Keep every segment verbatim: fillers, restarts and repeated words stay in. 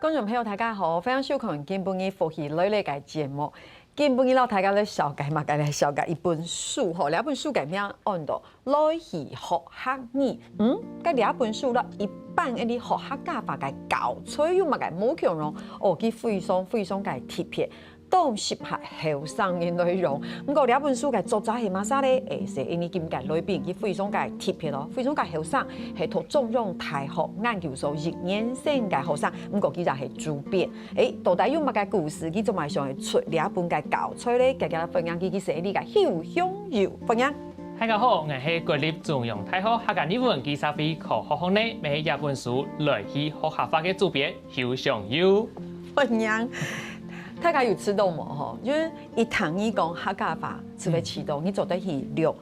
觀眾朋友，大家好，歡迎收看今晡日福氣來了个節目。今晡日摎大家來紹介麼个？來紹介一本書吼，這本書个名安到《來去學客語》。嗯，該這本書摎一般个你學客家話个教材有麼个無共樣？哦，佢非常非常个特別。 當適合後生人來用。毋過這本書个作者係麼儕咧？誒，係𠊎等今个來賓，佢非常个特別哦，非常个後生，係讀中央大學研究所一年生个學生，毋過佢也係主編。誒，到底有麼个故事，佢做麼个想愛出這本个教材咧？今日分享佢，佢係𠊎等个邱香友，歡迎。大家好，𠊎係國立中央大學客家日文暨社會科學學系，也係這本書《來去學客話》个主編。 邱香友。歡迎。大家有知著無吼？就係一聽你講客家話，就會知著，你做得去錄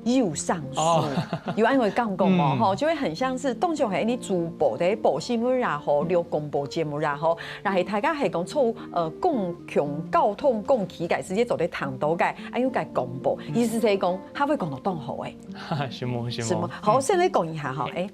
有聲書，哦。有恁樣个感覺無？嗯。吼，就會很像是當像係你主播在報新聞也好，錄廣播節目也好，然後大家係講坐，呃，公共交通工具个時節做得聽著个，恁樣个廣播。意思係講，客話講到當好誒。承蒙，承蒙。承蒙。好，先來講一下吼，誒，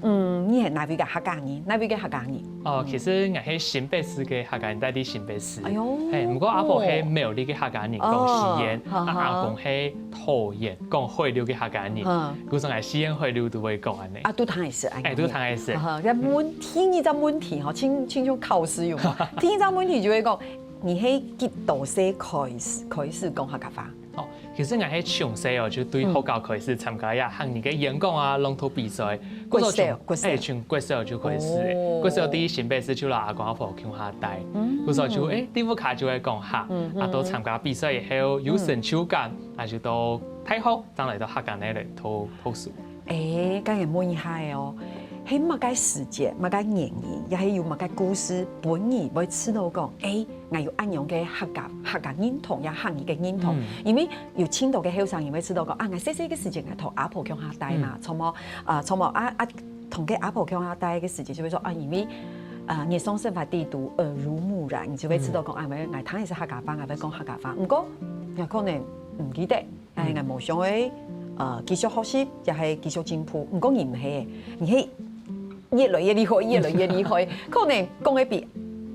嗯，你係哪位个客家人？哪位个客家人？哦，其實𠊎係新北市个客家人，在地新北市。哎喲。嘿，毋過阿婆係苗栗个客家人，哦。講四縣，啊，好好。阿公係桃園，講海陸个客家人。嗯。故所𠊎四縣海陸都會講恁樣。啊，都聽會識，哎，都聽會識。哈哈，該問，第二隻問題吼，請，請像考試有無？第二隻問題就係講，你係幾多歲開始，開始講客家話？ 哦，其實𠊎係從細哦，就對學校開始參加這客語个演講啊、朗讀比賽。國小，國小。哎，從國小就開始誒。哦。國小在新北市就摎阿公阿婆共下戴。嗯。故所就，哎，在屋下就會講客，嗯，啊，到參加比賽以後有成就感，啊，就到大學，正來到客家內來讀，讀書。 誒，該𠊎問一下哦，係麼个時節、麼个原因，也係有麼个故事，分你會知著講，誒，𠊎有恁樣个客家，客家認同，也客語个認同。嗯。因為有當多个後生人會知著講，啊，𠊎細細个時節𠊎同阿婆共下戴嘛，嗯。從無，啊，從無啊，啊，同个阿婆共下戴个時節就會說，啊，因為，啊，日常生活裡肚耳濡目染，你就會知著講，嗯。啊，𠊎，𠊎聽个係客家話，𠊎會講客家話。毋過，也可能毋記得。 哎，嗯。𠊎無想愛，呃，繼續學習，也係繼續進步。毋過你毋係，你係越來越厲害，越來越厲害。可能講个比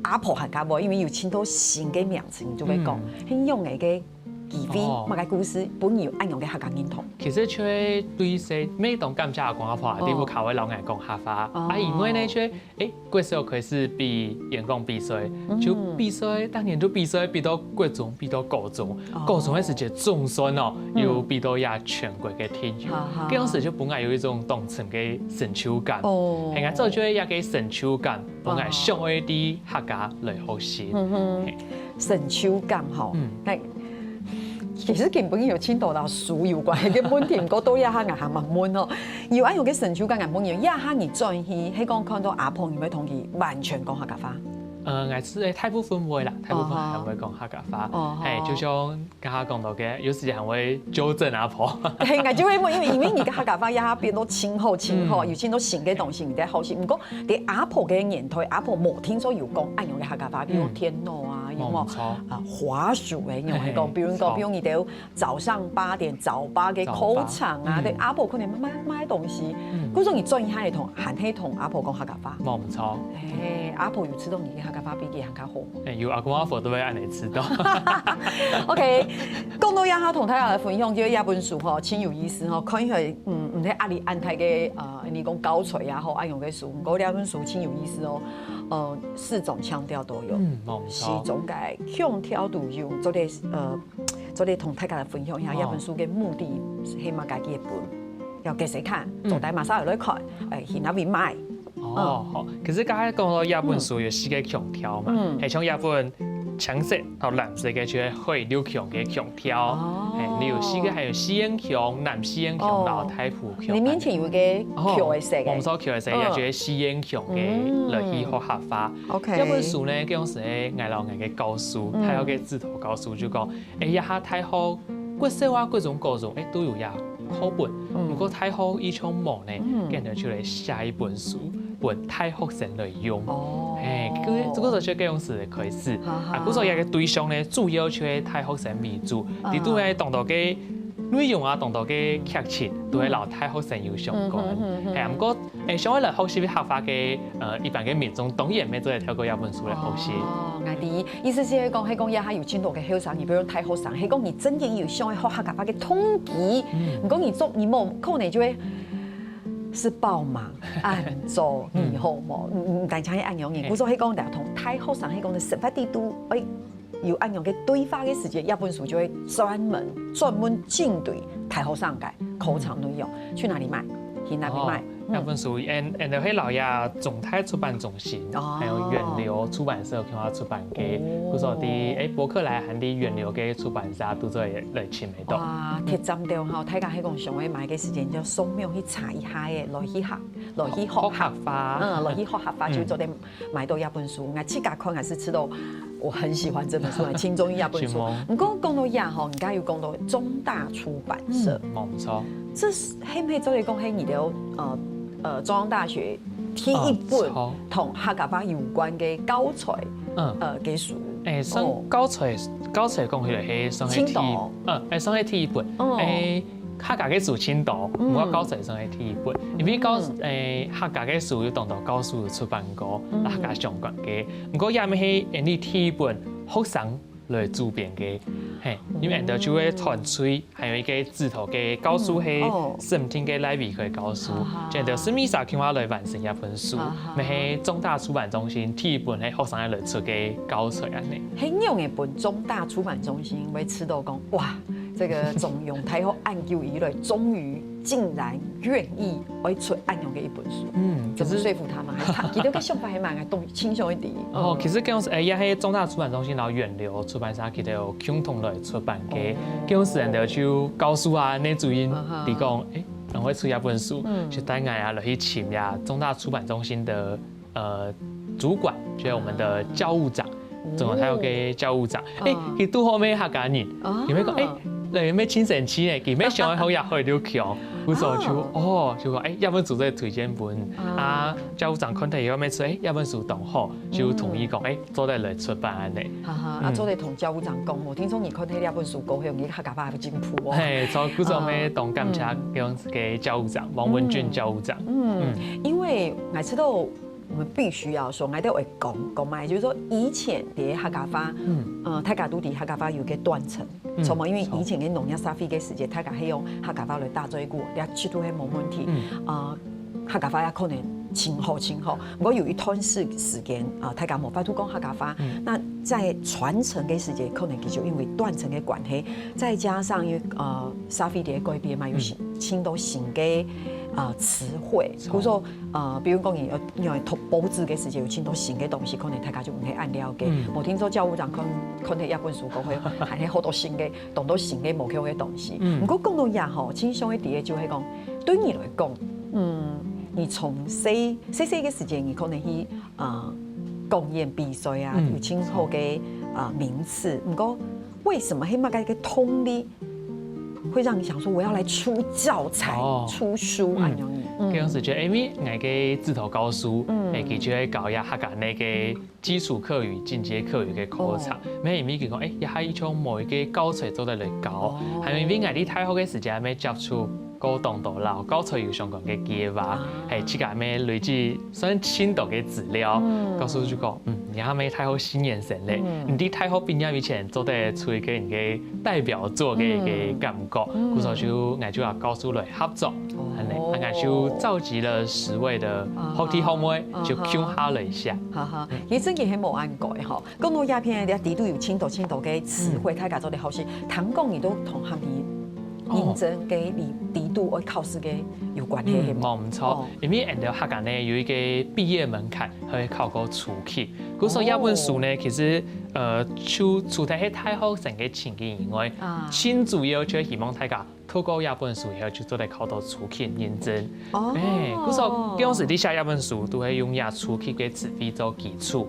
阿婆還較會，因為有當多新个名詞，你就會講，嗯。很勇个个機會，哦。麼个故事，分你有恁樣个客家認同。其實就係對細，每當感謝阿公阿婆，哦。在屋下會摎𠊎講客話。哦。啊，因為呢，就係 誒，國小開始比演講比賽，嗯。就比賽，逐年都比賽，比到國中，比到高中。哦。高中个時節總算哦，嗯。有比到這全國个田徑。哈哈。該當時就分𠊎有一種當深个成就感。哦。係啊，早就係這个成就感，分𠊎想愛在客家來學習。嗯哼。嘿。 成就感吼。嗯。該，其實根本有當多摎書有關係个問題，毋過到這下𠊎還吂問哦。有恁樣个成就感，𠊎問你，這下你轉去，係講看著阿婆，你會同佢完全講客家話？呃，𠊎係大部分會啦，大部分還會講客家話。哦吼。嘿，就像剛剛講到个，有時還會糾正阿婆。嘿，𠊎就會問，因為，因為你个客家話這下變到當好，當好，嗯。有當多新个東西你在學習。毋過，在阿婆个年代，阿婆無聽說有講恁樣个客家話，比如嗯。電腦啊， 有無？無錯。啊，滑鼠誒，有無？嘿，比如講，無錯。比如你兜早上八點早八个考場啊，早八。嗯。對，阿婆可能買，買東西，嗯。故所你轉去還係同，還係同阿婆講客家話。無錯。嘿，阿婆有知著你个客家話比佢還較好。哎，有阿公阿婆都會恁樣知著。OK，講到這下同大家來分享，就係這本書吼，當有意思吼，看起來，嗯，毋係壓力恁大个，呃，你講教材也好，恁樣个書，毋過這本書當有意思哦，呃，四種腔調都有。嗯，無錯。 四種个腔調都有，做得，呃，做得同大家來分享一下，哦。這本書个目的係麼个个本？愛幾時看，嗯。做得麼儕來看，誒，去哪位買？哦，嗯。好。其實剛才講到這本書有四个腔調嘛，嗯。係像這本青色同藍色个就係海陸腔个腔調，哦。係，你有四个，還有四縣腔、南四縣腔、哦。摎大埔腔。你面前有一个哦，紅色个。紅色个，嗯。也就係四縣腔个，嗯。來去學客話。OK。這本書呢，該當時𠊎摎𠊎个教授，嗯。大學个指導教授就講， 誒，這下大學，國小啊、國中、高中，誒，都有這課本。嗯。毋過大學以前無呢，嗯。今日就來寫一本書，分大學生來用。哦。嘿，這个，這个就係該當時个開始。哈哈。啊，故所這个對象呢，主要就係大學生為主。啊。裡肚呢，當多个內容啊，當多个劇情都係摎大學生有相關。係啊，毋過，誒，想愛來學習客話个，呃，一般个民眾當然乜做得透過這本書來學習。哦，𠊎知，意思係講，係講這下有盡多个後生，你比如大學生，係講你真正有想愛學客家話个動機，毋過你做，你無可能就會是爆忙、恁早、你好無？毋單淨係恁樣，故所係講，同大學生係講个生活裡肚，誒， 有恁樣个對話个時節，這本書就會專門專門針對大學生个課程內容。去哪裡買？去哪裡買？哦，這本書，嗯，嗯，係老亞中泰出版中心，哦，還有遠流出版社共下出版个，哦，故所在，誒，博客來還在遠流个出版社都做得來尋得到。哇，特讚到吼，大家係講想愛買个時間，就上網去查一下誒，來去學，來去學客話，嗯，來去學客話就做得 買到這本書，𠊎自家看還是知道我很喜歡這本書，很輕鬆一本書。毋過講到這吼，你剛才有講到中大出版社，嗯，無錯。這係毋係做得講係你个呃呃中央大學第一本同客家話有關个教材，嗯，呃个書？誒，算教材，教材講起來係算係第一，嗯，誒，算係第一本，誒。 客家个書盡多，毋過教材算係第一本，因為教誒客家个書有當多教師出版過，客家相關个。毋過也毋係因為第一本學生來主編个，嘿，因為𠊎兜就會團隊，還有一個指導个教師係審定个賴偉輝教師，就𠊎兜係每儕共下來完成一本書，乜係中大出版中心第一本係學生來出个教材恁呢。係仰仔分中大出版中心會知道講，哇！ 這個中央大學恁久以來，終於竟然願意愛出恁樣个一本書，嗯，怎麼說服他們？還是他佢兜个想法還蠻動，傾向一點。哦，其實該時，誒，也係中大出版中心，然後遠流出版社佢兜有共同來出版个，該時人就告訴啊，那主任，你講，誒，然後會出一本書，就帶𠊎啊，來去請呀，中大出版中心的 呃，主管，就是我們的教務長，總有他有个教務長，誒，佢都好咩客家人，佢會講，誒，那有沒有親身去呢？佢沒想要好也好就強，不是就哦，就講，誒，要不主任推薦分啊，教務長看到以後，每次誒，要不書當好，就同意講，誒，做得來出版恁呢。哈哈，啊，做得同教務長講，我聽說你看到這本書過後，你客家話有進步哦。嘿，所以故所乜當感謝，用个教務長，王文俊教務長，嗯，因為我知道 我們必須要說，𠊎兜會講講嘛，就是說以前个客家話，呃，大家都知客家話有个斷層，著無？因為以前个農業社會个時節，大家係用客家話來打嘴鼓，這絕對係無問題。呃，客家話也可能盡好盡好，毋過有一段時時間啊，大家無法度講客家話，那在傳承个時節，可能佢就因為斷層个關係，再加上因為呃社會个改變嘛，有新盡多新个呃詞彙，比如說 呃，比如講你有你有讀報紙个時節，有盡多新个東西，可能大家就毋係恁了解。無聽說教務長看看到這本書過後，還係好多新个，當多新个無共个東西。毋過講到這吼，盡想愛知个就係講，對你來講，嗯，你從細細細个時節，你可能去呃講演比賽啊，有盡好个呃名次。毋過為什麼係麼个个動力 會讓你想說我要來出教材、出書恁樣呢？該時就因為𠊎个指導教師，誒，佢就會教一下客家个基礎客語、進階客語个課程。乜因為佢講，誒，這下一種無一個教材做得來教，還有因為𠊎在大學个時節乜接觸過當多摎教材有相關个計畫，係自家乜累積算盡多个資料，教師就講，嗯，你還乜大學四年生咧，你在大學畢業以前做得出一個你个 代表作个个感覺，故所就𠊎就摎教師來合作，恁呢，啊𠊎就召集了十位的學弟學妹，就共下來寫。哈哈，其實真个係無恁該吼。講到這篇，這底肚有盡多盡多个詞彙，大家做得學習。聽講你都同客語認證个底肚愛考試个有關係，係無？無毋著，因為𠊎兜客家呢有一個畢業門檻，會考過初級。故所這本書呢，其實 呃，除除忒係大學生个成績以外，盡主要就係希望大家透過這本書以後就做得考到初級認證。誒，故所該時在寫這本書都係用這初級个詞彙做基礎。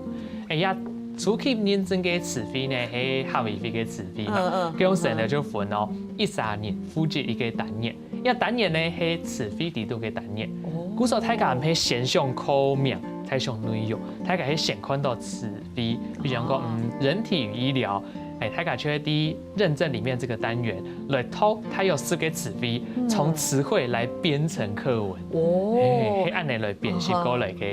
誒，這初級認證个詞彙呢係客委會个詞彙嘛，該時呢就分哦，一儕人負責一個單元。 這單元呢係詞彙裡肚个單元。故所大家毋係先想課名，再想內容，大家係先看到詞彙，比如講，嗯，人體與醫療，大家就會在認證裡面這個單元來讀大約十個詞彙，從詞彙來編成課文。哦，係恁仔來編輯過來个。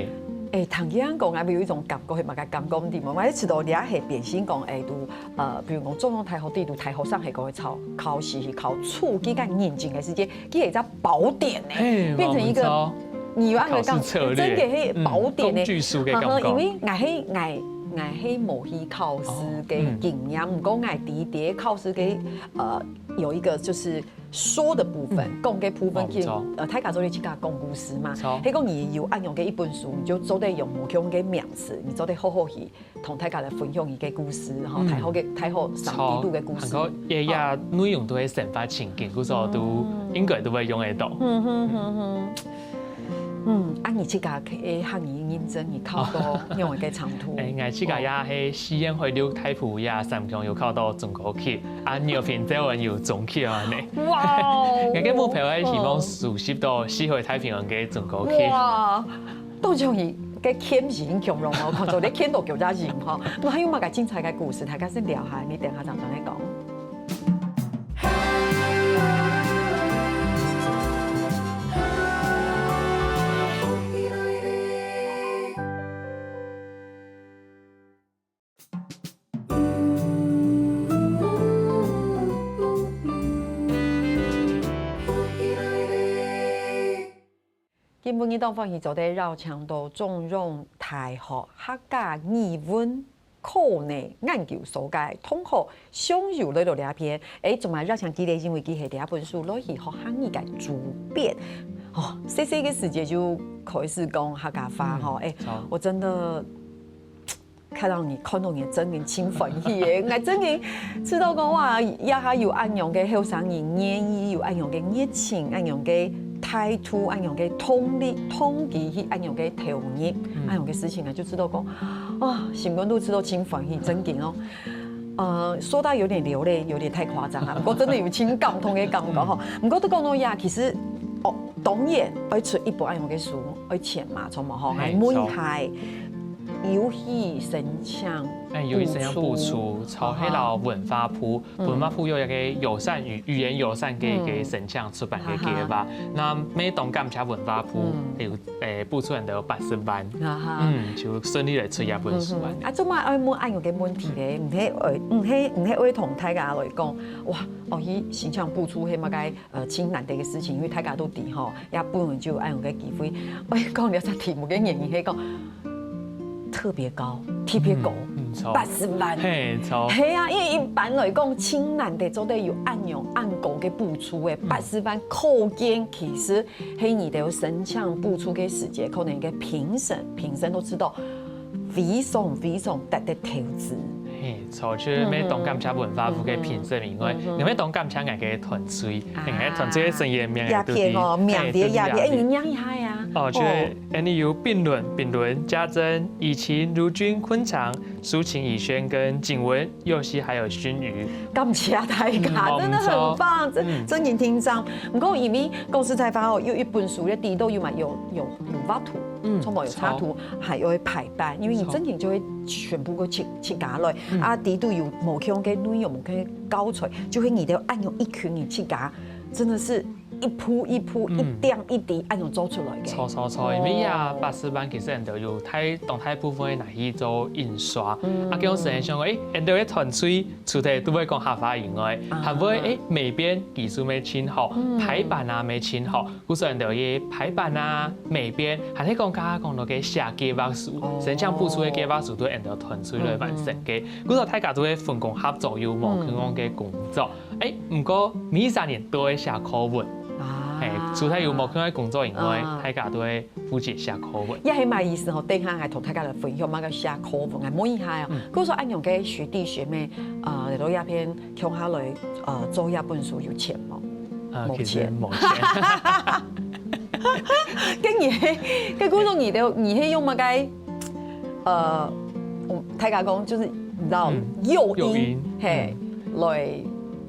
欸，聽佢恁講，𠊎有一種感覺，係麼个感覺？你知無？𠊎一直都這係變成講，欸，都呃，比如講中央大學裡肚大學生係講考考試，係考初級个認證个時節，佢係一隻寶典呢，變成一個你有恁个感覺，真个係寶典呢。工具書个感覺。因為𠊎係𠊎𠊎係無去考試个經驗，毋過𠊎知知考試个呃有一個就是說的部分，講个部分，其實呃大家做得自家講故事嘛。係講你有恁樣个一本書，你就做得用無共个名詞，你做得好好去 同大家來分享一個故事，吼，大學个大學生裡肚个故事。還過也也內容都係生活情境，故所都應該都會用得到。嗯哼哼哼。嗯，啊，你自家个客語認證，你考到仰般个程度？欸，𠊎自家也係四縣海陸大埔也三鄉有考到中高級，啊，饒平洲有中級恁仔。哇哦！𠊎个目標係希望收集到四海太平洋个中高級。哇！ 當像佢个謙虛形強咯，吼，看做你謙到腳扎形吼。那還有麼个精彩个故事，大家先聊下，你等下正轉來講。今晡日當歡喜做得邀請到中央大學客家語文科呢研究所个同學尚友來到這片。欸，做麼个邀請佢咧？因為佢係這本書來去學客語个主編。哦，細細个時節就開始講客家話吼，欸，我真的 看到你，看到你真个盡歡喜耶！𠊎真个知道講哇，這下有恁樣个後生人願意有恁樣个熱情、恁樣个態度、恁樣个動力、動機去恁樣个投入、恁樣个事情啊，就知道講，哇，心肝肚知道盡歡喜，真个哦。呃，說到有點流淚，有點太誇張了，不過真的有盡感動个感覺吼。不過都講到呀，其實哦，當然愛出一本恁樣个書，愛錢嘛，著無吼？來問一下。 有去申請，欸，有去申請補助，補助，就係摎文化部，文化部有一個友善語語言友善个个申請出版个計畫。那乜當感謝文化部，有欸補助𠊎等八十萬，嗯，就順利來出這本書啊。啊，做麼个愛問恁樣个問題咧？毋係愛毋係毋係愛同大家來講，哇，哦，去申請補助係麼个 呃，盡難得个事情，因為大家都知吼，也本來就有恁樣个機會。𠊎講這隻題目个原因係講特別高，特別高，八十萬。係，著。係啊，因為一般來講，盡難得做得有恁樣恁高个補助个，八十萬，可見其實係你兜申請補助个時節，可能个評審，評審都知道非常非常值得投資。 係，著，就乜當感謝文化部个評審以外，也乜當感謝𠊎个團隊，𠊎个團隊个成員名也都知，這片哦，名在這片，欸，你念一下呀。哦，就係恁仔有評論、評論、家珍、怡晴、如君、坤昌、蘇晴、怡軒跟景文、佑熙還有薰瑜。感謝大家，真的很棒，真真正聽上。毋過因為公司採訪哦，有一本書个底肚有嘛有有有畫圖，嗯，充滿有插圖，還有排版，因為你真正就會 全部都自自家來，啊，底肚有無共个內容，無共个教材，就係你兜恁樣一群人自家，真的是一步一步、一點一滴恁樣做出來个。著著著，因為啊，八十萬其實𠊎兜有大當大部分拿去做印刷，啊，該種時間想講，欸，𠊎兜个團隊除忒都會講客話以外，還會欸美編技術乜盡好，排版啊乜盡好， 故所𠊎兜个排版啊、美編，還係講剛剛講到个寫計畫書，申請補助个計畫書都𠊎兜團隊來完成个。故所大家都會分工合作，有無共樣个工作。欸，毋過每一儕人都會寫課文，欸，除忒有無共樣个工作以外，大家都會負責寫課文。這係麼个意思吼？等下𠊎同大家來分享麼个寫課文，𠊎問一下哦。故所恁樣个學弟學妹，呃，來到這片共下來，呃，做這本書有錢無？ 啊，無錢。其實無錢。該你係，該故所你兜，你係用麼个？呃，大家講就係你知道誘因，誘因，係，來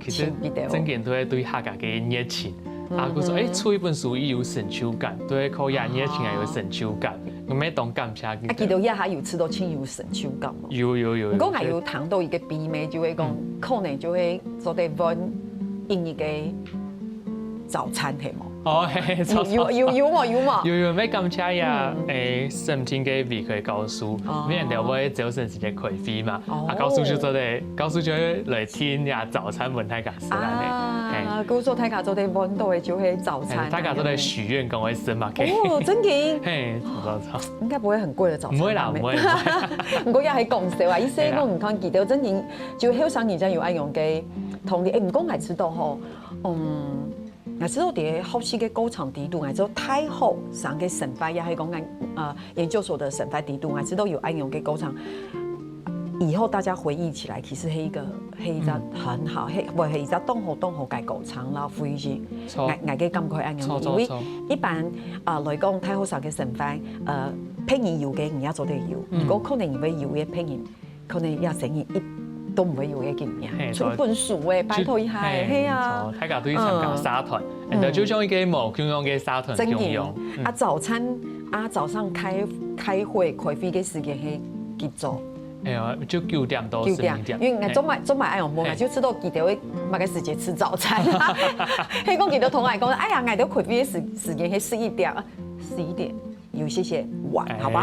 請佢兜。其實正經都係對客家个熱情，啊，故所欸出一本書，佢有成就感，都係靠這熱情來有成就感。𠊎乜當感謝佢。啊，佢兜這下有試著盡有成就感無？有有有有。毋過𠊎有聽著一個秘密，就係講，嗯。可能就係做得換一日个早餐，係無？哦，嘿嘿，有有有有無有無？有有，乜感謝呀，嗯。誒，聖經个美國教授，哦。每年都會朝晨時節開會嘛，哦。啊，教授就做得，教授就會來聽呀早餐問大家。 係啦，啊，故所大家做得換到个就係早餐。嘿，大家都在許願，講會生嘛，OK。哦，真个？嘿，不錯，不錯。應該不會很貴的早餐吧？毋會啦，毋會，毋會。毋過也係講笑啊，意思係講，你看，佢兜真正就後生人正有恁樣个動力。誒，毋過𠊎知道吼，嗯，𠊎知道在學習个過程底肚，𠊎知道大學生个生活，也係講，呃，研究所的生活底肚，𠊎知道有恁樣个過程。 以後大家回憶起來，其實係一個，係一隻很好，係，毋係一隻當好當好个過程啦，回憶。著。𠊎，𠊎个感覺恁樣，著，著，因為一般，啊，來講，大學生个生活，呃，別人有个你也做得有，嗯。毋過可能你會有个別人，可能也生意一都毋會有个經驗，嘿，所以分手誒，拜託一下誒，嘿，係啊。著，大家都去參加社團，嗯。然後就像一個無共樣个社團共樣。真个。嗯。啊，早餐，啊，早上開，開會，開會个時間係幾早？ 哎呀，就九點到九點，十一點。因為𠊎做麼，做麼恁樣問，嘿。𠊎就知道佢兜會麼个時間食早餐。係講佢兜同𠊎講，哎呀，𠊎兜開會个時，時間係十一點，啊，十一點有些些晚，哎，好吧？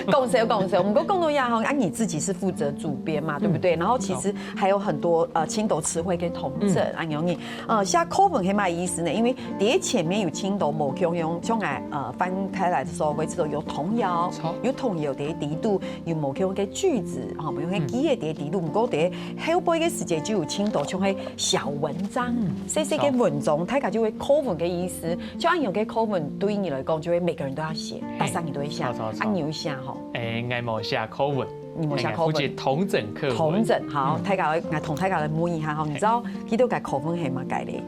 講笑講笑，毋過講到這吼，啊，你自己是負責主編嘛，對不對？嗯。然後其實還有很多，呃，青島詞彙跟統整，嗯。啊，你，呃，寫課文係麼个意思呢？因為在前面有青島無共樣，像𠊎，呃，翻開來的時候，會知道有童謠，著。有童謠在底肚， 有無共个句子，吼，無共个句仔在底肚，毋過在後背个時節就有盡多像係小文章，嗯，細細个文章，大家就會課文个意思。像恁樣个課文對你來講，就會每個人都要寫，大家人都會寫。著，著，著。啊，你有寫吼？誒，𠊎無寫課文，你無寫課文。誒，𠊎負責統整課文。統整，好，嗯。大家，𠊎同大家來問一下吼，你知道佢兜个課文係麼个咧？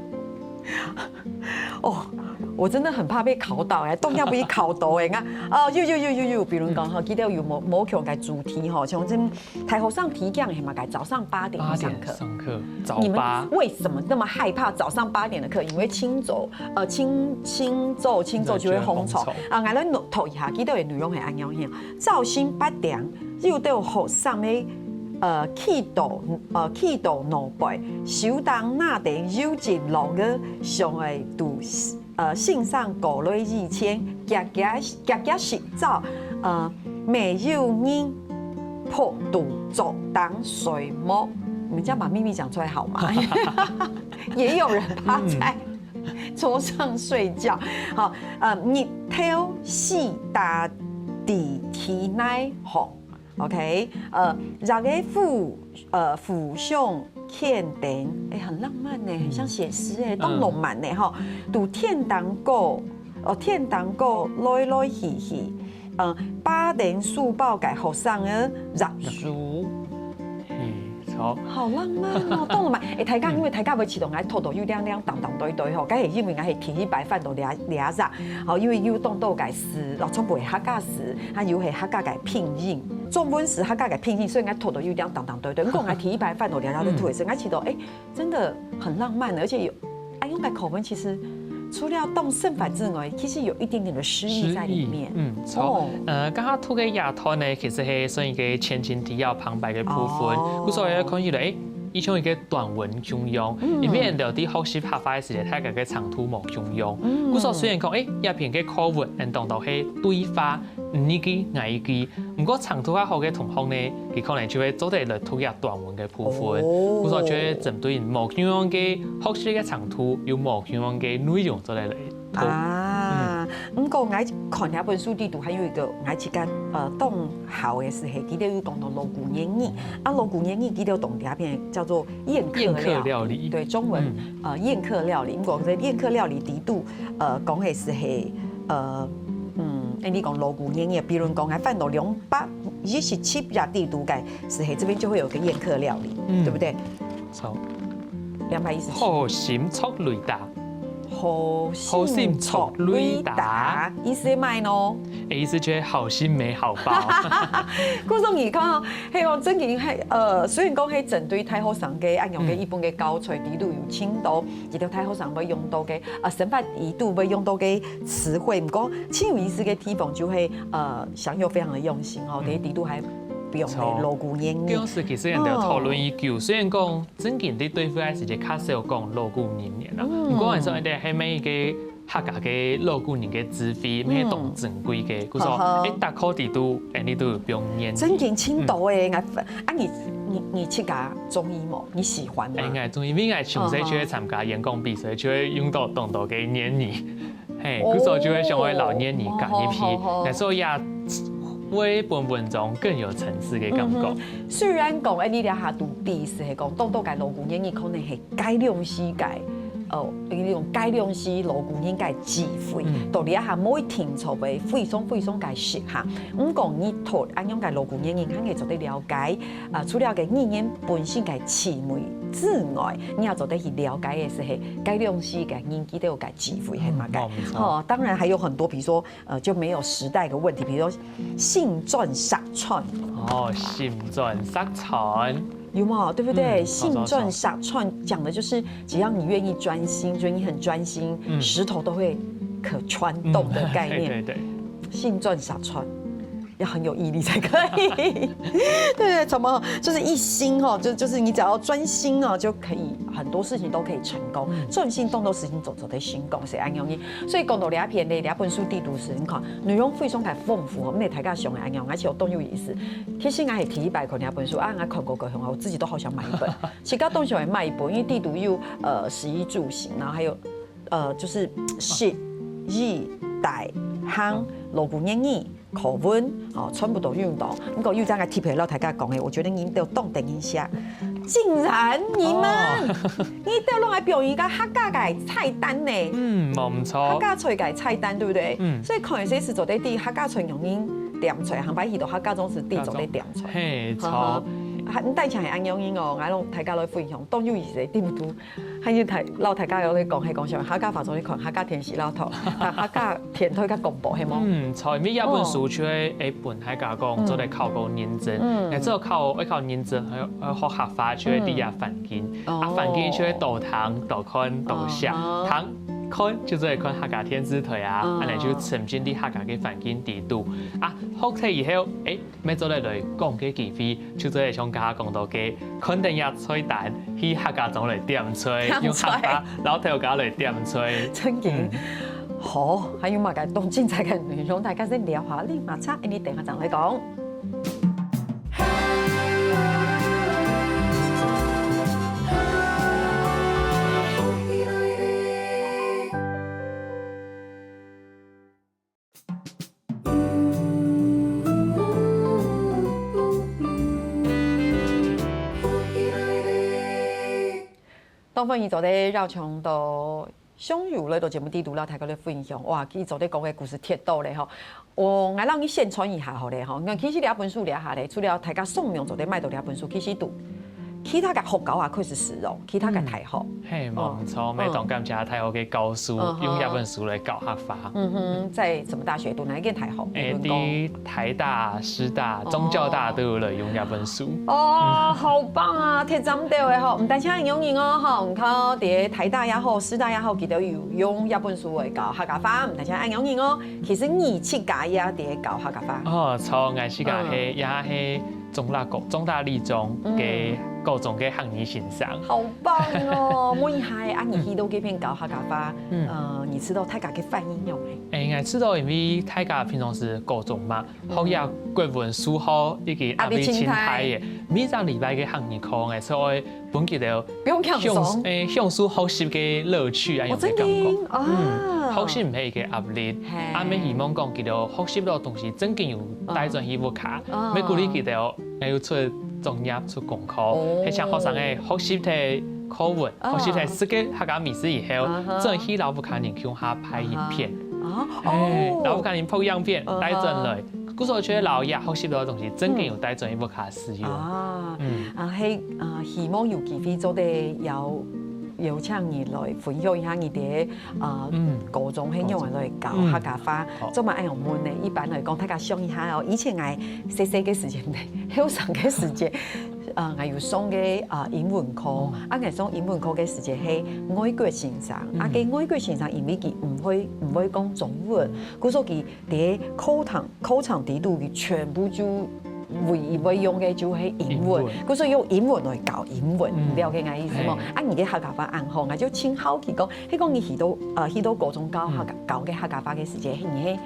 哦，我真的很怕被考倒欸，當驚被考倒欸。啊，哦，有有有有有，比如講吼，嗯。佢兜有無，無共个主題吼，像這大學生提倡个係麼个？早上八點去上課。八點上課，早八。你們為什麼那麼害怕早上八點的課？因為清早，呃，清，清早，清早就會紅蟲。就會紅蟲。啊，𠊎來讀一下，佢兜个內容係恁樣，嘿。 朝晨八點，有兜學生个，呃，企到，呃，企到外背，手頂拿等有一摝个上个肚，呃，先生過來以前，遽遽，遽遽食早，呃，乜有人仆佇桌頂睡目。你們這樣把秘密講出來好嗎？也有人趴在 桌上睡覺。好，呃，日頭死打在地泥項，OK，呃，這個互，呃，互相牽等，欸，很浪漫呢，很像寫詩欸，嗯。當浪漫呢，吼。在天頂高，哦，天頂高來來去去，呃，揹等書包个學生个擛書。嘿， 著。好浪漫哦，當浪漫。欸，大家，嗯。因為大家會知道𠊎讀到有點點當當對對吼，該係因為𠊎係第一擺翻到這，這隻，吼，因為有當多个詩，哦，全部係客家詩，啊又係客家个拼音，中文詩客家个拼音，所以𠊎讀到有點當當對對。毋過𠊎第一擺翻到這隻圖个時，𠊎知道，欸，真的很浪漫，而且有，啊，用个課文其實除了當生活之外，其實有一點點的詩意在裡面。詩意，嗯，著。哦。呃，剛剛讀个這段呢，其實係算一個前情提要旁白个部分。哦。故所以看起來，欸，佢像一個短文共樣，嗯。因為𠊎兜在學習客話个時節，大家个程度無共樣。嗯。故所雖然講，欸，這篇个課文，𠊎當多係對話，你一句，𠊎一句。毋過程度較好个同學呢，佢可能就會做得來讀這短文个部分。哦。故所就會針對無共樣个學習个程度，有無共樣个內容做得來讀。啊，嗯。毋過𠊎看這本書裡肚還有一個𠊎自家，呃，當好个係，佢兜有講到老古言語。啊，老古言語佢兜當多篇叫做宴客料理。宴客料理。對，中文，嗯。呃，宴客料理。毋過在宴客料理裡肚，呃，講个係，呃，嗯，欸，你講老古言語，比如講，𠊎翻到兩百一十七頁裡肚个係，這邊就會有個宴客料理，嗯。對不對？著。兩百一十七。好心著雷打。 啊，好心作歹達，意思係麼个呢？意思就係好心沒好報。故所你看哦，係哦，正經係，呃，雖然講係針對大學生个恁樣个一本个教材，裡肚有盡多，一條大學生會用到个，呃，生活裡肚會用到个詞彙，毋過盡有意思个地方就係，呃，小朋友非常的用心哦，在裡肚還用到老古言語。當時其實人就討論已久，雖然講 正經在對話个時節較少講老古人言啦。毋過還算一個係每一個客家个老古人个智慧，乜係當珍貴个。故所，誒，逐課裡肚，誒，你都有放言語。正經盡多誒，啊，你你你自家中意無？你喜歡嗎？誒，𠊎中意，因為𠊎從細就會參加演講比賽，就會用到當多个言語。 嘿，故所就會想愛摎言語加入去，來做也會分文章更有層次个感覺。雖然講，誒，你這下讀第四係講，當多个老古言語可能係該量時个，哦，該種該量時老古人个智慧，到這下無一定做會非常非常个適合。毋過你讀恁樣个老古言語，還係做得了解，啊，除了个語言本身个趣味之外，你也做得去了解个係，係該量時个人佢兜个 機會係麼个？吼，當然還有很多，比如說，呃，就沒有時代的問題，比如說性轉石穿。哦，性轉石穿。有沒有？對不對？性轉石穿講的就是只要你願意專心，就是你很專心，石頭都會可穿洞的概念。對對對。性轉石穿。 要很有毅力才可以。對對，怎麼就是一心吼，就就是你只要專心哦，就可以很多事情都可以成功，專心動作，事情做做得成功，係恁樣呢。所以講到這篇呢，這本書裡肚係，你看內容非常个豐富哦，毋係大家想个恁樣，而且有當有意思。其實𠊎係第一擺看這本書啊，𠊎看過過後，我自己都好想買一本。其實當想買一本，因為裡肚有呃食衣住行，然後還有 呃，就是食、衣、戴、行、老古言語、課文，哦，全部都用到。毋過有隻𠊎特別摎大家講个，我覺得你兜當得人惜。竟然你們，你兜攏還表演一個客家个菜單呢？嗯，無毋著。客家菜个菜單，對不對？嗯。所以看起來係做得知客家菜用人點菜，行擺去到客家總係知做得點菜。嘿，著。還毋單淨係恁樣哦，𠊎摎大家來分享，當有意思个，對不對？ 還有大摎大家有咧講，係講像客家話做得看客家電視摎讀，讀客家電台个廣播，係無？嗯，著，因為這本書就係，誒，分大家講做得考個認證，嗯，誒，做考愛考認證，愛愛學客話就係在這環境，啊，環境就係多聽、多看、多寫，聽、看就做得看客家電視台啊，恁樣就沉浸在客家个環境裡肚，啊，學忒以後，誒， 乜做得來講个機會，就做得像頭下講到个，看等這菜單，去客家庄來點菜，用客話摎頭家來點菜。正經。好，還有麼个當精彩个內容，大家先尞下，你馬上，你等下正來講。 當歡迎做得邀請到尚友來到節目裡肚，摎大家來分享。哇，佢做得講个故事忒多咧吼。哦，𠊎摎你宣傳一下好咧吼。你看，其實這本書這下咧，除了大家上網做得買到這本書，其實都其他个學校也開始使用，其他个大學。嘿，無毋著，乜當感謝大學个教授用這本書來教客話。 嗯哼，在什麼大學？讀哪一間大學？誒，在台大、師大、中教大都有來用這本書。哦，好棒啊！忒讚兜个吼，毋單淨恁樣哦吼，你看在台大也好，師大也好，佢兜有用這本書來教客家話，毋單淨恁樣哦。其實你自家也在教客家話。哦，著，𠊎自家係也係中壢高、中壢理中个高中个客語先生。好棒哦！問一下，啊，你去到該片教客家話， 呃，你知道大家个反應仰仔？誒，𠊎知道，因為大家平常時高中嘛，學這國文、數學已經壓力盡大个，每隻禮拜个客語課，𠊎就愛分佢兜享，誒，享受學習个樂趣，恁樣个感覺。哦，真的啊。嗯，學習毋係一個壓力，啊，乜希望講佢兜學習到東西，正經有帶轉去屋下，乜鼓勵佢兜 還有出作業、出功課，係請學生仔學習忒課文，學習忒食个客家美食以後，轉去摎屋下人共下拍影片，哦，摎屋下人拍影片，帶轉來，故所就係摎這學習到个東西，正經有帶轉去屋下使用。啊，啊，係，啊，希望有機會做得邀邀請你來分享一下你在呃高中係仰仔來教客家話。做麼个恁樣問呢？一般來講，大家想一下哦，以前𠊎細細个時節，後生个時節，呃，𠊎有上个呃英文課，啊，𠊎上英文課个時節係外國先生，啊，該外國先生因為佢毋會毋會講中文，故所佢在課堂課堂底肚佢全部就唯一會用个就係英文，故所用英文來教英文，了解𠊎意思無？啊，你个客家話恁好，𠊎就盡好奇講，係講你去到呃去到高中教客家教个客家話个時節，你係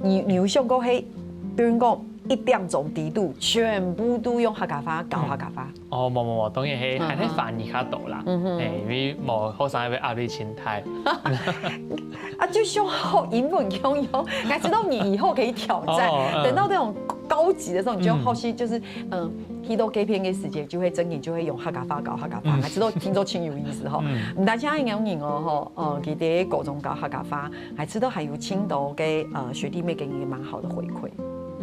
你你有想過係，比如講一點鐘底肚全部都用客家話教客家話？ 哦，無無無，當然係還係翻譯較多啦。誒，因為無學生會壓力盡大。啊，就像學英文共樣，𠊎知道你以後可以挑戰。等到那種高級的時候，你就要學習，就是嗯，去到該片个時節，就會真的就會用客家話教客家話，𠊎知道聽說盡有意思吼。毋單淨恁樣哦吼，呃，佢在高中教客家話，𠊎知道還有盡多个呃學弟妹給你蠻好的回饋，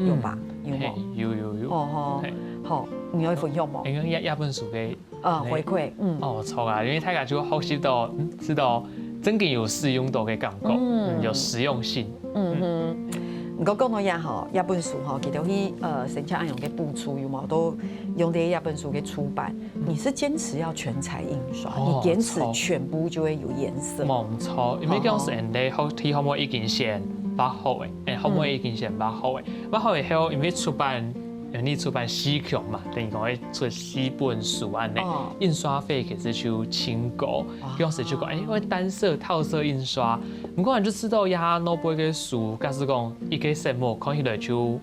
有吧？有無？有有有。哦吼，好，你愛分享無？因為這這本書个 呃，回饋，嗯。哦，著啊，因為大家就學習到，嗯，知道真个有使用到个感覺，嗯，有實用性。嗯哼。毋過講到這吼，這本書吼，佢兜去呃申請恁樣个補助，有無？都用到這本書个出版，你是堅持要全彩印刷，你堅持全部就會有顏色。無毋著，因為講係恁樣，學弟學妹已經先畫好誒，誒，學妹已經先畫好誒，畫好以後，因為出版 因為出版四卷嘛，等於講會出四本書恁樣，印刷費其實就盡高。有時就講，誒，會單色、套色印刷，毋過你就知道這下老輩个書，假使講一個色目看起來就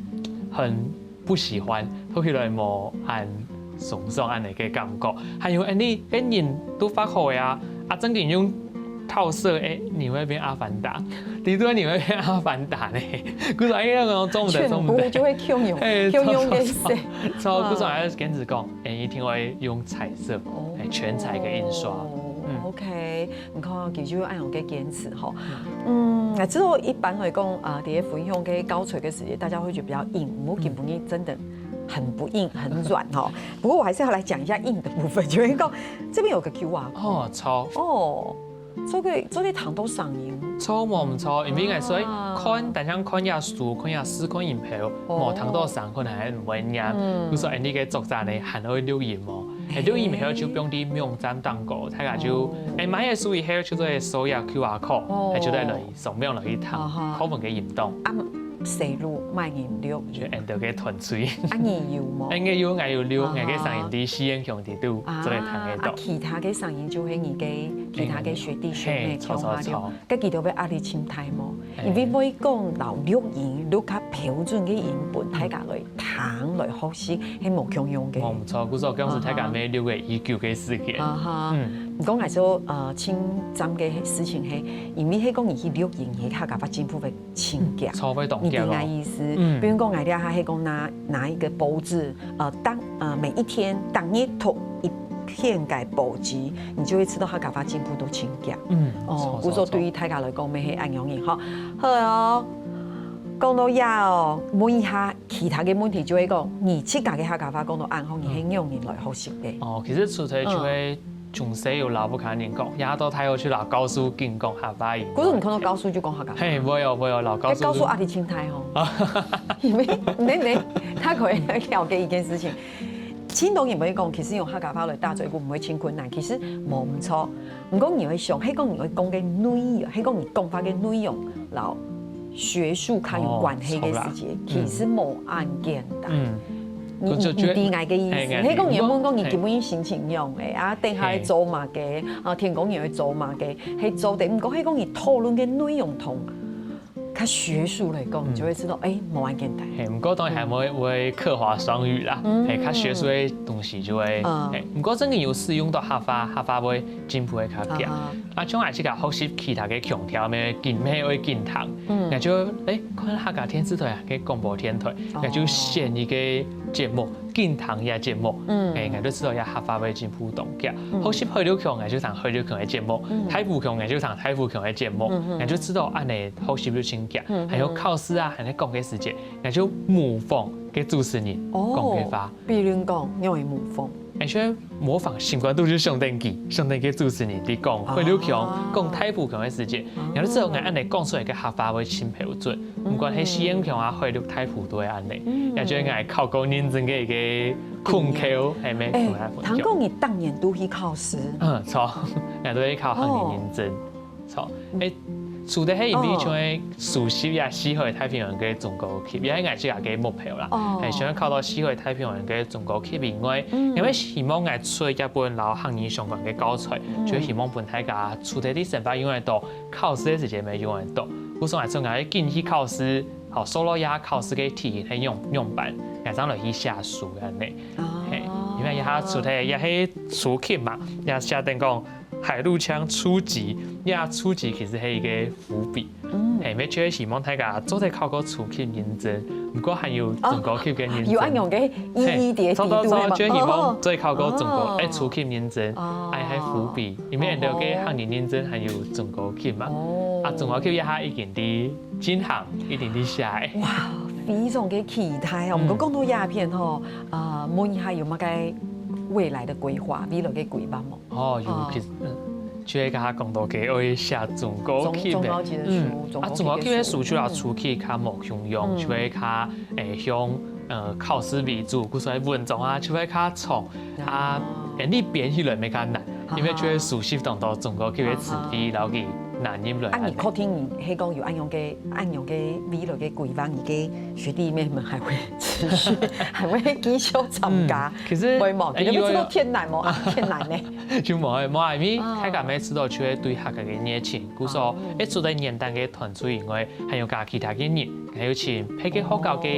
很不喜歡，讀起來無恁爽爽恁樣个感覺。還有，誒，你个人都畫好个啊，啊，正經用 套色，誒，你會變阿凡達，你對你會變阿凡達呢。故所哎，那種做毋得，做毋得。全部就會共樣，共樣个色。著，故所還係堅持講，誒，一定會用彩色，誒，全彩个印刷。哦，OK，你看，佢就恁樣个堅持吼。嗯，𠊎知道一般來講啊，這些分享个教材个時節，大家會覺得比較硬，毋過根本真的很不硬，很軟吼。不過我還是要來講一下硬的部分，就是講這邊有個QR code。哦，著。哦， 做得做得聽到聲音。著無毋著，因為𠊎所以看，單淨看這書，看這字，看音標，無聽到聲，可能還毋會唸。故所恁樣个作者呢，還愛錄音哦。誒，錄音以後就放在網站頂高，大家就誒買个書以後就做掃這QR code，誒就做得來掃描來去聽課文个音檔。啊，細路莫人錄音。就恁樣个團隊。啊，你有無？應該有，𠊎有錄，𠊎个聲音在四縣腔裡肚，做得聽得到。啊，其他个聲音就係你个 其他个學弟學妹共下錄，該佢兜會壓力盡大無？因為會講摎錄音錄較標準个音分，大家來聽來學習，係無共樣个。無毋著，故所講係大家愛錄个已久个時間。啊哈，毋過𠊎說，呃，盡讚个事情係，因為係講你去錄音，你客家話進步會盡遽。著，會當遽哦。你知𠊎意思？比如講，𠊎這下係講拿拿一個報紙，呃，當呃每一天當日讀一 篇个報紙，你就會知道客家話進步到盡遽。嗯，哦，著，故所著，著。對於大家來講，乜係恁樣个吼。好哦，講到這哦，問一下其他个問題，就係講，你自家个客家話講到恁好，你係仰般來學習个？哦，其實出差就係從細有摎屋下人講，也到大學就摎教授緊講客話。故所你看到教授就講客家話？嘿，會哦，會哦，摎教授。該教授壓力盡大吼。因為你你他可以了解一件事情。 盡多人會講，其實用客家話來打嘴鼓毋會盡困難，其實無毋著。毋過你愛想，係講你愛講个內容，係講你講話个內容，摎學術較有關係个時節，其實無恁簡單。你你知𠊎个意思，係講你問講你今晡日心情仰仔啊，等下愛做麼个，啊，天光日愛做麼个，係做得。毋過係講你討論个內容同 較學術來講，你就會知道，誒，無恁簡單。嘿，毋過當然還會會客華雙語啦，嘿，較學術个東西就會，嘿，毋過真个有使用到客話，客話會進步會較遽。啊，像𠊎自家學習其他个腔調，乜緊乜會緊聽，𠊎就誒看客家電視台啊，个廣播電台，𠊎就選一個節目，緊聽這節目，誒，𠊎就知道這客話會進步當遽。學習海陸腔，𠊎就聽海陸腔个節目；大埔腔，𠊎就聽大埔腔个節目，𠊎就知道恁仔 學習就盡遽，還有考試啊，還係講个時節，𠊎就模仿个主持人講个話。哦，比如講，仰會模仿？而且模仿習慣都係上等句，上等句主持人在講，啊。會溜腔，講大埔腔个時節，啊。然後只有𠊎恁樣講出來个客話會盡標準，毋管係四縣腔啊、海陸大埔都會恁樣，嗯。也就係𠊎考過認證个一個功課，係無？哎，聽講你當年都去考試？嗯，著，𠊎都去考客語認證。哦。 著，誒，除了係因為像係熟悉啊四海太平洋个中高級，也係𠊎自家个目標啦。哦。誒，想要考到四海太平洋个中高級以外，嗯。因為希望𠊎出一本摎客語相關个教材，嗯。就希望分大家除了在生活用得到，考試个時節乜用得到。故所𠊎想𠊎緊去考試，好，所羅亞考試个題型係樣樣般，𠊎正來去寫書恁樣。哦。嘿，因為這下除了也係初級嘛，也寫等講 海陸腔初級，這初級其實係一個伏筆。嗯。係，乜就係希望大家做得考過初級認證，毋過還有中高級个認證。哦，有恁樣个意義在裡肚，係嘛？著，著，就希望做得考過中高，哦。誒，初級認證，哦。哎，還伏筆，因為𠊎兜个客語認證還有中高級嘛。哦。啊，中高級這下已經在進行，已經在寫。哇，非常个期待哦！嗯。毋過講到這片吼，啊，問一下有無个未來个規劃，未來个規劃無？ 哦，有，哦。其實，嗯，就係頭下講到个，愛寫中高級个。中，中高級个書，嗯，啊，中高級个書就摎初級較無共樣，嗯。就係較，誒，像，呃，考試為主，故所以文章啊，就會較長，啊，哦。誒，你編起來乜較難，因為就係熟悉當多中高級个詞彙，啊哈。然後佢難入來。啊，你確定你係講有恁樣个，恁樣个未來个規劃，你个學弟妹們還會持續，還會繼續參加？嗯，其實，會無？誒，你們知道有，有。天然無？啊，天然呢？ 就無，無啊，因為大家乜知道就係對客家个熱情，故所，哦。誒，除了原單个團隊以外，還有加其他个人，還有請別个學校个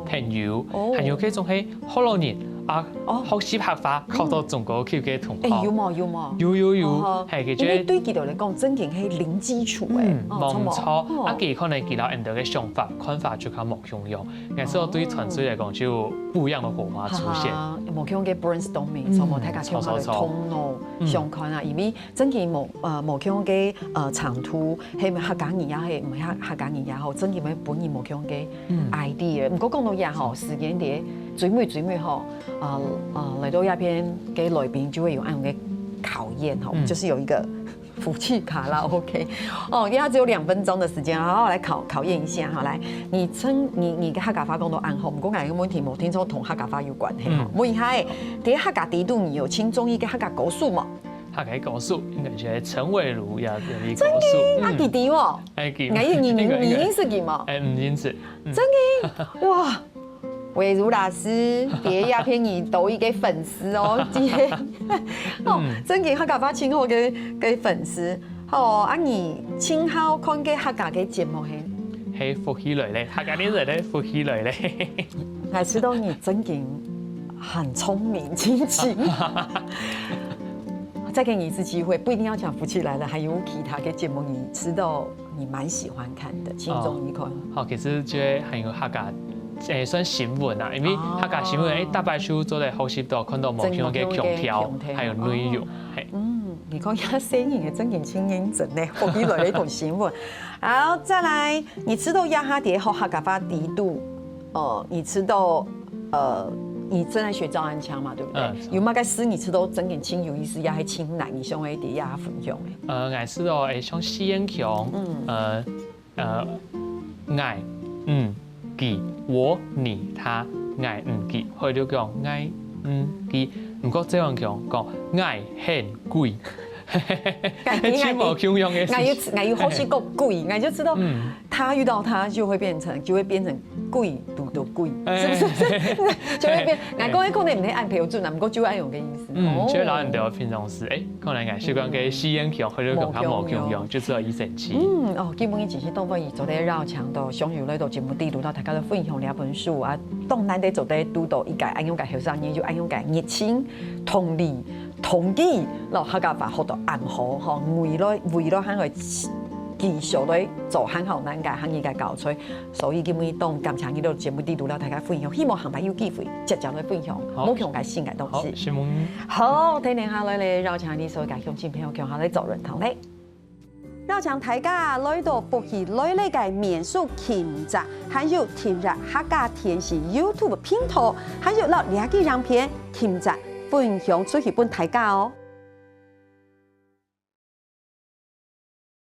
朋友，哦。還有該種係學老人啊，哦。學習客話考到中高級个同學。誒，有無？有無？有，有，有，哦。係，佢就係因為對佢兜來講，正經係零基礎誒，嗯，哦，無錯。哦。啊，佢可能佢摎𠊎兜个想法、看法就較無共樣。 也係對團隊來講就有不一樣的火花出現。哈哈，無共樣个brainstorming，嗯，所以大家共下來，著，著，著。頭腦，嗯。想看啊，因為正經無，呃，無共樣个，呃，長度，係客家語也係，毋係客，客家語也好，正經會分人無共樣个，嗯。idea。毋過講到這吼，時間在最尾最尾吼，呃，呃，來到這片个來賓就會有恁樣个考驗吼，嗯。就是有一個 福氣卡拉OK。哦，因為它只有兩分鐘的時間，好好來考，考驗一下哈。來，你稱，你，你个客家話講到恁好，毋過𠊎有個問題，無聽說同客家話有關係哈。嗯。問一下誒，在客家裡肚你有盡中意个客家歌手無？客家歌手應該就係陳偉儒呀，這位歌手。正經？啊，嗯。佢知無？哎，佢，𠊎，你，你，應該，應該。你認識佢無？哎，毋認識。嗯。正經？哇！ 偉儒老師，別亞片你多一個粉絲哦，姐。哦，嗯。正經客家話盡好个，个粉絲。好哦，啊你盡好看个客家个節目係？係福氣來了，客家電視台个福氣來了。𠊎知道你正經很聰明，正經。再給你一次機會，不一定要講福氣來了，還有其他个節目，你知道 你蠻喜歡看的，其中一款。哦，好，其實就還有客家，誒，算新聞啊，因為客家新聞，哦。誒，逐擺就做得學習到，看到無共樣个腔調，正無共樣个腔調。還有內容，哦。嘿。嗯，你看，這細人仔正經盡認真呢，福氣來了一段新聞。好，再來，你知道這下在學客家話裡肚，呃，你知道，呃，你正在學詔安腔嘛，對不對？嗯。有麼个事你知道正經盡有意思，也係盡難，你想愛在這下分享的？ 呃，𠊎知道，誒，像四縣腔，嗯。呃，呃，𠊎、你、佢，我、你、他，𠊎、你、佢，海陸講𠊎、你、佢。毋過詔安腔講𠊎、你、佢。𠊎、你、佢，盡無共樣个事情。𠊎有，𠊎有好奇講佢，𠊎就知道，嗯。他遇到他就會變成，就會變成 佢堵著佢，哎。是不是？就會變，哎。𠊎講个可能毋係恁標準啊，毋過就恁樣个意思。嗯，哦。就係摎𠊎兜平常時，哎，可能𠊎習慣个四縣腔，或者講較無共樣，無共樣。就係這意思。嗯，哦，今晡日真係當歡喜做得邀請到，想有來到節目裡肚，摎大家來分享這本書啊，當難得做得堵著一個恁樣个後生人，有恁樣个熱情、動力、動機，摎客家話學到恁好，吼，未來，未來還會繼續來做恁好恁个客語个教材。 所以今晡日當感謝你到節目裡肚摎大家分享，希望下擺有機會接著來分享，好。無共樣个新个東西。好，承蒙。好，聽聽下來咧，邀請你所有个鄉親朋友共下來做論壇咧。邀請大家來到福氣來了个民宿琴宅，還有訂閱客家電視YouTube頻道，還有摎這支影片琴宅分享出去分大家哦。